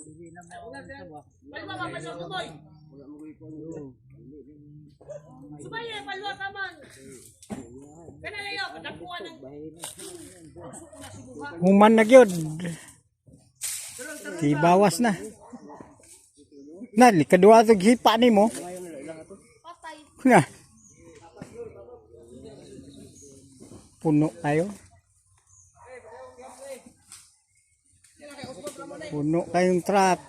Palwa ba, palwa kumoy. Subay palwa ka man. Kana layo, kadakuan ng Human na gyud. Di bawas na. Na, kadua to hipa nimo. Patay. Na. Puno kayo. Puno kayong truck.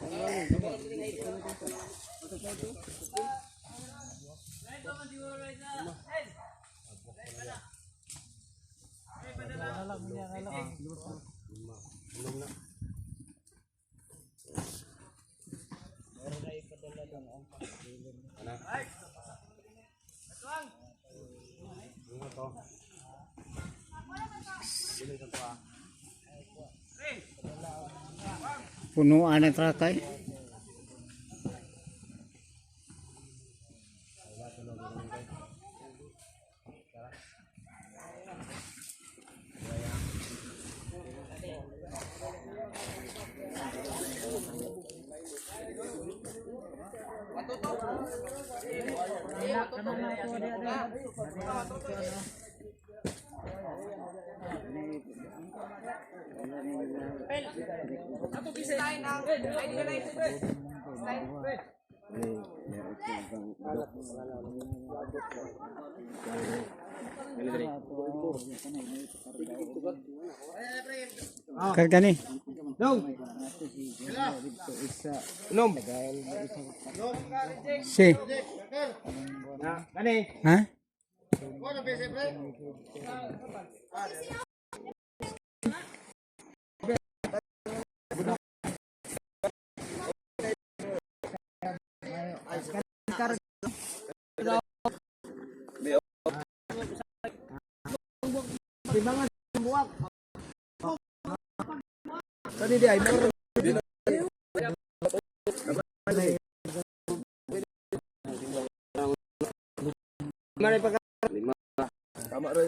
Punuan ang truck ay. Kagani. Nom. Si. Kani. Ha? Kani di ay meron. Lima pa lima. Tama ro.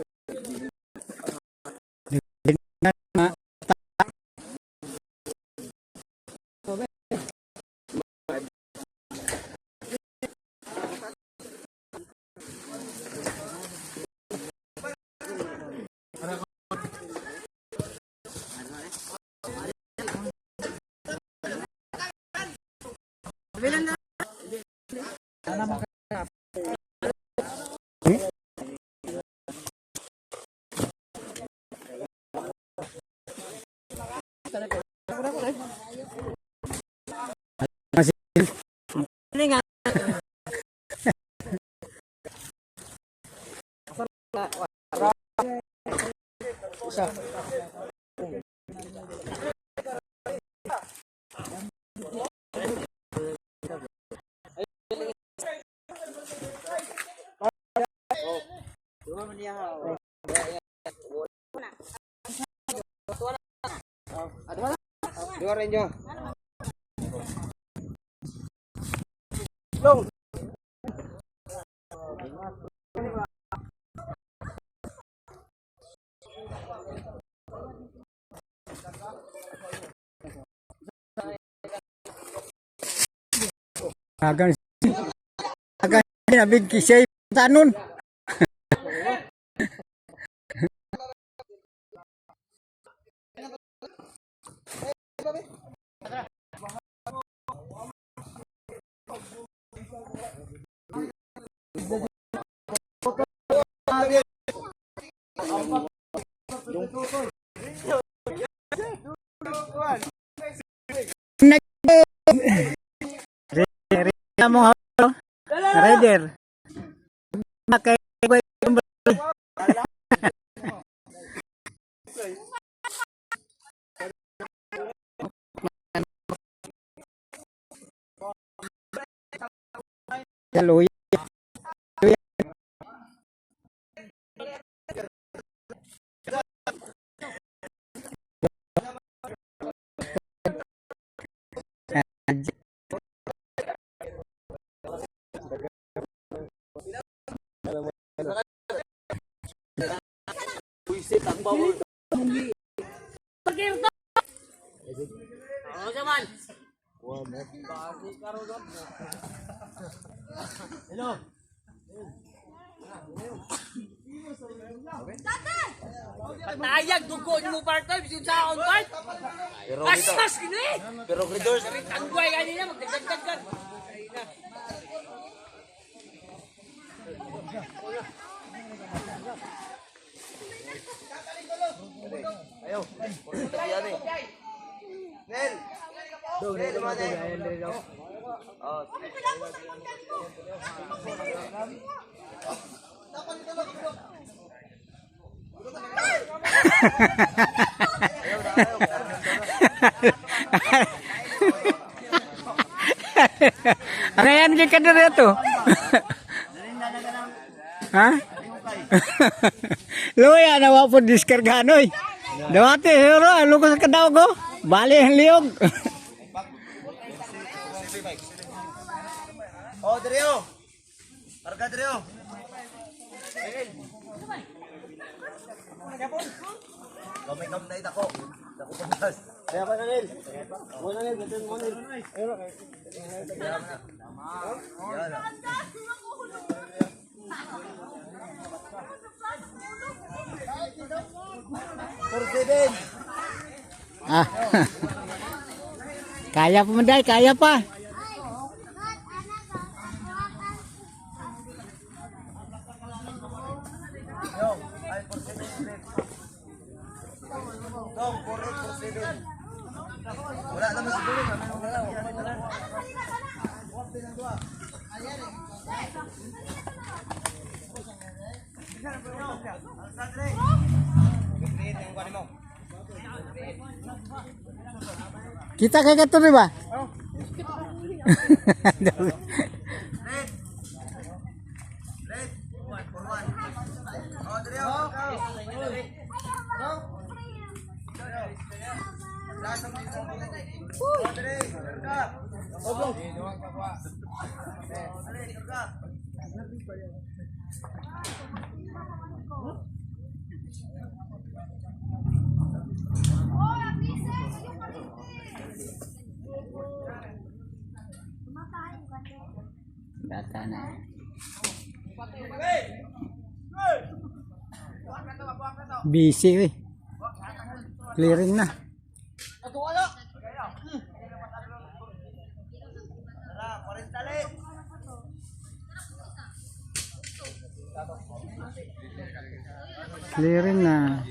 Ma. Dua renjo. Agan. Agan nabig kisay tanon. Mo Rider. Kay Luya. Pagkirto. Oo, man. Patayag dugo nimo partner bisin sa akong part. Asas gini. Pero Gridors, Tangguay kanina magdagdag-dagdag. Ayo. Yan eh. Nel. Nel, lumane. Oh, Arayan kay kadere to. Ha? Luya na wa po diskargahan oy. Dawati hero alo ko sa kadaw ko. Bali ang liog. Oh, Dreo. Karga Dreo. Kamay kam na itako. Dako pagkas. Kaya pa na Nel. Mo na Nel, mo na Nel. Yan. 47. Ah. Kaya pa man day, kaya pa. Yong, ay 47. Dong, 48, 47. Wala naman siguro. Wala, wala, wala. Kita kay kato di ba? Red. Red. 4-1. Oh, Dreo. Oh, Dreo. Karga. Dali, karga. Bata na. Busy eh. Clearing na. Tara, 40 le. Clearing na.